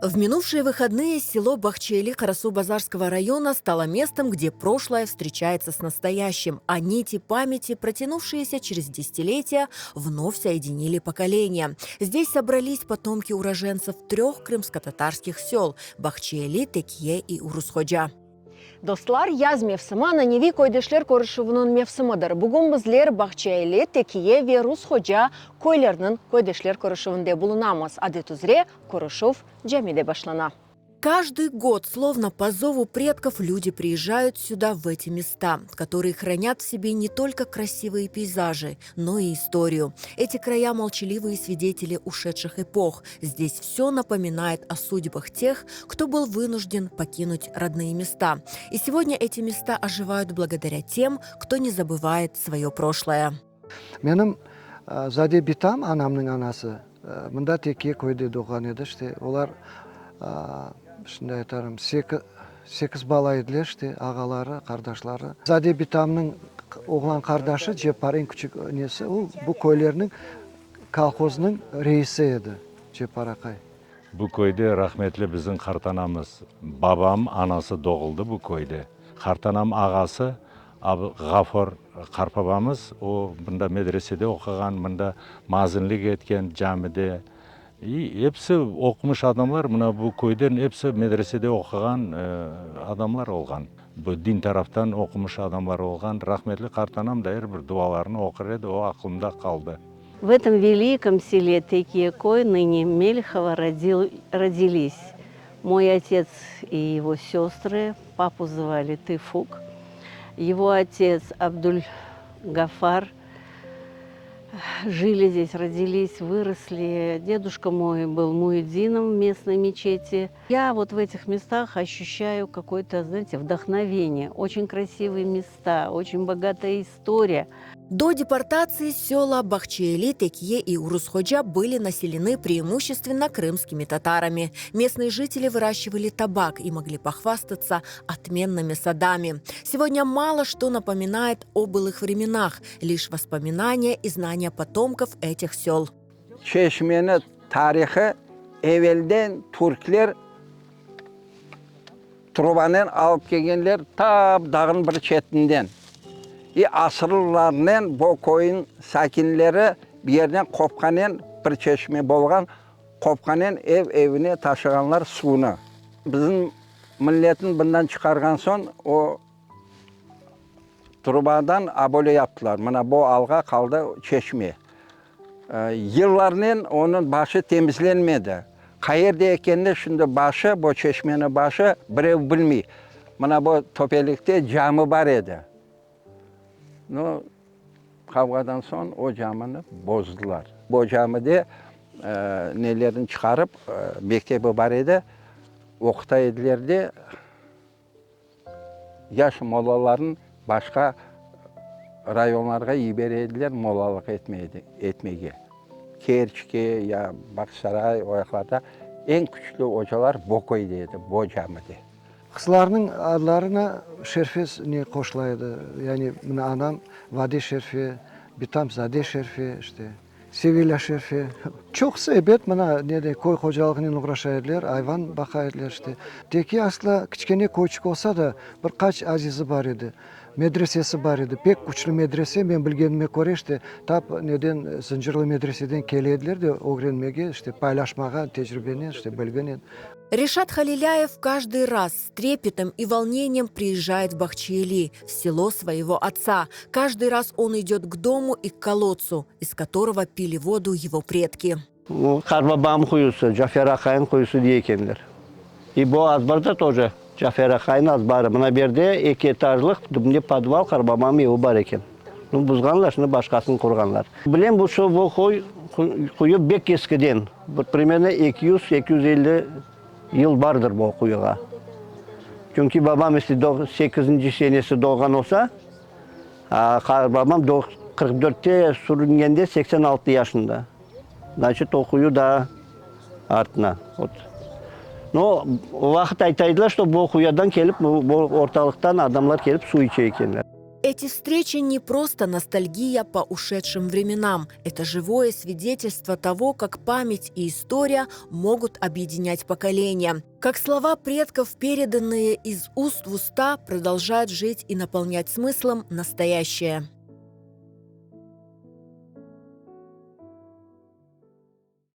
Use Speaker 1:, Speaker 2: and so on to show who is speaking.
Speaker 1: В минувшие выходные село Бахчели Карасу-Базарского района стало местом, где прошлое встречается с настоящим, а нити памяти, протянувшиеся через десятилетия, вновь соединили поколения. Здесь собрались потомки уроженцев трех крымско-татарских сел – Бахчели, Текье и Урусходжа.
Speaker 2: Dostlar, yaz mevsimi ananeviy köydeşler körüşüviniñ mevsimidir. Bugün bizler Bağçaeli, Tekiye ve Rushoca köyleriniñ köydeşler körüşüvinde bulunamız. Adet üzre, körüşüv camide başlana.
Speaker 1: Каждый год, словно по зову предков, люди приезжают сюда, в эти места, которые хранят в себе не только красивые пейзажи, но и историю. Эти края – молчаливые свидетели ушедших эпох. Здесь все напоминает о судьбах тех, кто был вынужден покинуть родные места. И сегодня эти места оживают благодаря тем, кто не забывает свое прошлое.
Speaker 3: Menim Zade bitam, anamnıñ anası, mında Tekiye köyde doğğan edi. İşte, olar, şimdi aytarım, sekiz bala ediler, işte, ağaları, qardaşları. Zade bitamnıñ oğlan qardaşı Ceppar, eñ küçük nesi, o, bu köylerniñ kolhoznıñ reisi edi, Ceppar aqay.
Speaker 4: Bu köyde rahmetli bizim qartanamız, babam anası doğuldı bu köyde. Qartanam ağası Ğafor qartbabamız, o mında medresede oquğan, mında mazinlik etken camide. İ episi oqumış adamlar, mına bu köyden episi medresede oquğan adamlar olğan. Bu din taraftan oqumış adamlar olğan. Rahmetli qartanam da er bir dualarını oqur edi, o aqlımda qaldı.
Speaker 5: В этом великом селе Текиекой, ныне Мелихово, родил, родились мой отец и его сестры. Папу звали Тыфук. Его отец Абдуль Гафар. Жили здесь, родились, выросли. Дедушка мой был муэдзином в местной мечети. Я вот в этих местах ощущаю какое-то, знаете, вдохновение. Очень красивые места, очень богатая история.
Speaker 1: До депортации села Бахчеэли, Текье и Урусходжа были населены преимущественно крымскими татарами. Местные жители выращивали табак и могли похвастаться отменными садами. Сегодня мало что напоминает о былых временах, лишь воспоминания и знания потомков этих сел.
Speaker 6: Çeşmeniñ tarihı evelden türkler trubanen alıp kelgenler tap dağnıñ bir çetinden. İ asırlarnen bo köyniñ sakinleri bir yerden qopqanen bir çeşme bolğan, qopqanen ev-evine taşığanlar suvnı. Bizim milletni bundan çıqarğan soñ o trubadan abole yaptılar. Mına bo alğa qaldı çeşme. Yıllarnen onıñ başı temizlenmedi. Qayerde ekenini şimdi başı, bo çeşmeniñ başı birev bilmey. Mına bo töpelikte camı bar edi. No, qavğadan soñ o camını bozdılar. Bo camide nelerini çıqarıp, mektebi bar edi, oquta ediler de, Yaş mollalarnı başqa rayonlarğa yibere ediler mollalıq etmege. Kerçke ya Bağçasaray o yaqlarda eñ küçlü ocalar Boköyde edi, Bo camide.
Speaker 3: Qızlarnıñ adlarına Şerfe ne qoşula edi, yani mına anam Vade Şerfe, bitam Zade Şerfe, işte. Sevilâ Şerfe. Çoqusı ebet, mına, nede, köy hocalığınen oğraşa ediler, ayvan baqa ediler, işte. Teki aslı kiçkene köyçik olsa da, bir qaç azizi bar edi. Medresesi bar edi. Pek küçlü medrese, men bilgenime köre, işte, tap neden, Zıncırlı medreseden kele ediler de ögrenmege, işte, paylaşmağa tecribenen, işte, bilginen.
Speaker 1: Reşat Halilâyev каждый раз с трепетом и волнением приезжает в Бахчеэли, в село своего отца. Каждый раз он идет к дому и к колодцу, из которого пили воду его предки.
Speaker 7: Qarbabam quyusı, Cafer aqaynıñ quyusı dey ekenler. I bu azbarda тоже Cafer aqaynıñ azbarı. Mına bu yerde eki etajlıq, tübünde podval, qarbabam evi bar eken. Nu, buzğanlar, şimdi başqasını qurğanlar. Bilem, bu şu bu qoy, quyu bek eskiden, bir primerno 200, 250 yıl bardır bu quyuğa. Çünki babam ise sekizinci senesi doğğan olsa, qarbabam 44-te sürüngende 86 yaşında. Znaçit, o quyu daa artına. Vot. No, o vaqıt ayta ediler, şto bu quyadan kelip, bu ortalıqtan adamlar kelip suv içe ekenler.
Speaker 1: Эти встречи не просто ностальгия по ушедшим временам. Это живое свидетельство того, как память и история могут объединять поколения. Как слова предков, переданные из уст в уста, продолжают жить и наполнять смыслом настоящее.